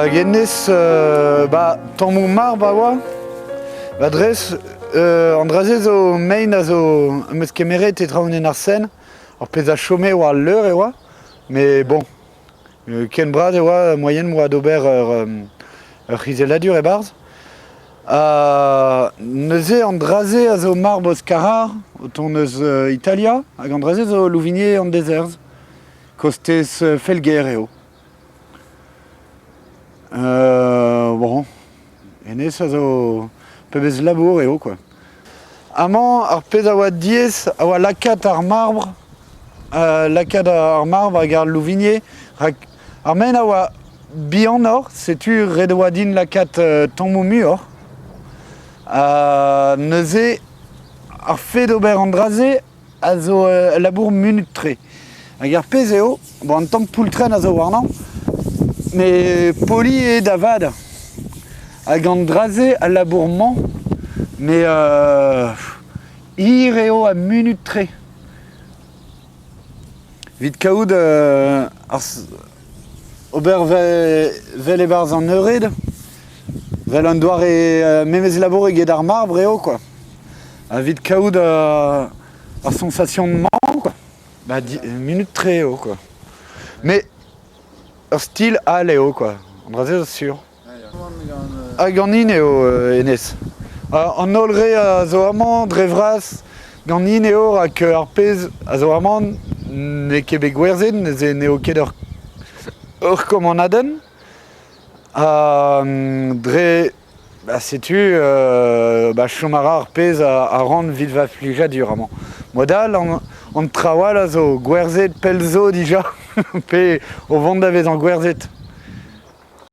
Hag hennezh, ba tammoù marbr a oa. Ba dres, an dra-se zo mein a zo am eus kemeret e traoñienn ar Seine. Ar pezh a chome war al leur e oa. Mais bon, ken bras e oa moaien 'moa d'ober ur c'hizelladur e-barzh. Ha neuze an dra-se a zo marbr eus Carrare, o tont eus Italia, hag an dra-se zo Louvigné an dezerzh. Kostez Felger eo. Bon, hennezh a zo pebezh labour eo quoi. Amañ ar pezh a oa diaes a oa lakaat ar marbr, lakaat ar marbr hag ar louvigner rak ar maen a oa bihanoc'h, setu ret e oa din lakaat tammoù muioc'h. Ha neuze ar fed ober an dra-se a zo ul labour munut-tre. Hag ar pezh eo, bon, an tamm poultrenn a zo warnañ, met poli eo da vat. Hag an dra-se, al labour-mañ, mais hir eo ha munut-tre. Evit kaout ar ober 'vel e-barzh an eured, 'vel an doare memes labour eget ar marbr eo quoi. Evit kaout ar sañsasion-mañ quoi. Ba munut-tre eo quoi. Mais ur stil all eo quoi, an dra-se zo sur. Ha ganin eo hennezh. An holl re a zo amañ dre vras ganin eo rak ar pezh a zo amañ n'eo ket bet gwerzhet, neuze n'eo ket ur ur kommandadenn. Ha dre ba setu ba chom a ra ar pezh a ran evit va flijadur amañ. Mod all an traoù all a zo gwerzhet pell zo dija pe o vont da vezañ gwerzhet.